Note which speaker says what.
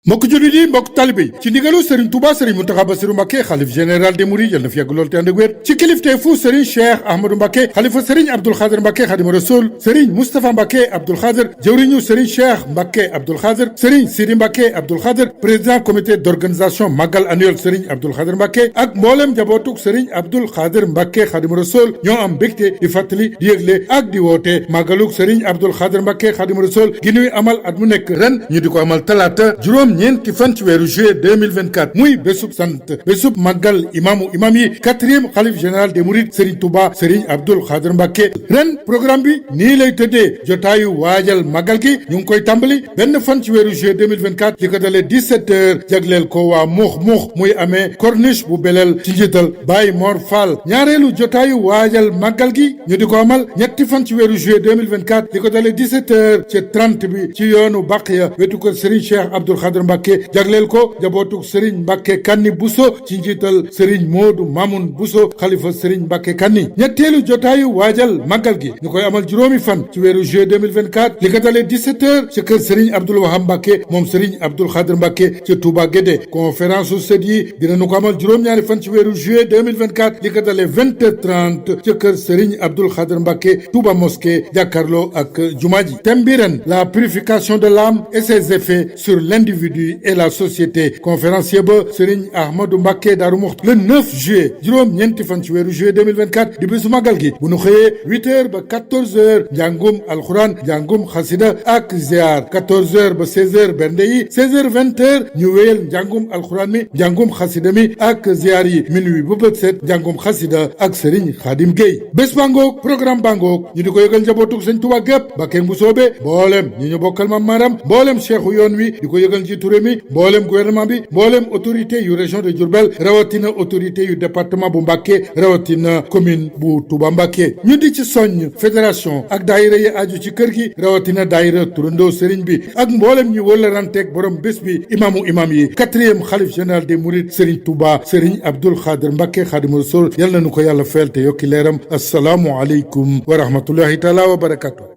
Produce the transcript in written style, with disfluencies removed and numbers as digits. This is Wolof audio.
Speaker 1: mbokk jullit yi mbokk talibe yi ci ndigalu Serigne Touba Serigne Mountakha Bassirou Mbacké xalif général des Mourides yal na fi yàgg lool te ànd ak wér ci kilifteefu Serigne Cheikh Ahmadou Mbacké xalifa Serigne Abdoul Khadir Mbacké Khadimu Rasoul Serigne Moustapha Mbacké Abdoul Khadir jëwriñu Serigne Cheikh Mbacké Abdoul Khadir Serigne Sidi Mbacké Abdoul Khadir président comité d'organisation magal annuel Serigne Abdoul Khadir Mbacké ak mboolem njabootug Serigne Abdoul Khadir Mbacké Khadimu Rasoul ñoo am mbégte di fàttali di yëgle ak di woote magalug Serigne Abdoul Khadir Mbacké Khadimu Rasoul gi ñuy amal at mu nekk ren ñu di ko amal talaata juróom-ñeenti fan ci weeru juillet 2024 muy bésub sant bésub màggal imam yi 4e xalif général des mourides Serigne Touba Serigne Abdoul Khadir Mbacké ren programme bi nii lay tëddee jotaayu waajal màggal gi ñu ngi koy tàmbali benn fan ci weeru juillet 2024 li ko dalee 17h jagleel ko waa muux muy amee corniche bu beleel ci njiital Baye Mor Fall ñaareelu jotaayu waajal màggal gi ñu di ko amal ñetti fan ci weeru juillet 2024 li ko dalee 17h ci 30 bi ci yoonu Baqiya wetu ko Serigne Cheikh Abdoul Khadir Mbacké jagleel ko jabootug Serigne Mbacké Kanni Bousso ci njiital Serigne Modou Mamoun Bousso xalifa Serigne Mbacké Kanni ñetteelu jotaayu waajal màggal gi ñu koy amal juróomi fan ci weeru juillet 2024 li ko dalee 17h ci kër Serigne Abdoul Wahab Mbacké moom Serigne Abdoul Khadir Mbacké ci Touba Guédé conférence su sët yi dinañu ko amal juróom-ñaari fan ci weeru juillet 2024 li ko dalee 20h30 ci kër Serigne Abdoul Khadir Mbacké Touba mosquée jàkkaarloo ak jumaa ji thème bi ren la purification de l'âme et ses effets sur l'individu et la société conférencier ba Serigne Ahmadou Mbacké Darou Mouhty le 9 juillet juróom-ñeenti fan ci weeru juillet 2024 di bésu màggal gi bu nu xëyee 8h ba 14h njàngum alxuraan njàngum xasida ak ziar 14h ba 16h bernde yi 16h 20h ñu wéyal njàngum alxuraan mi njàngum xasida mi ak ziar yi minuit ba bët set njàngum xasida ak Serigne Khadim Gueye bés bangoog programme bangoog ñu di ko yëgal njabootug Sëñ Tuubaa gépp Mbacké bu soobee mboolem ñi ñu bokkal Maam Maram mboolem cheikhu yoon wi di ko yëgal ci Touré mi mboolem gouvernement bi mboolem autorité yu région de Diourbel rawatina autorité yu département bu Mbacké rawatina commune bu Touba Mbacké ñu di ci soññ fédération ak daayira yi aju ci kër gi rawatina daayira turandoo Serigne bi ak mboolem ñu wëlaranteeg borom bés bi imam yi 4e xalif général des mourides Serigne Touba Serigne Abdoul Khadir Mbacké Khadimu Rasoul yal na nu ko yàlla fayal te yokki leeram assalaamu aleykum wa rahmatullahi taala wa barakatuh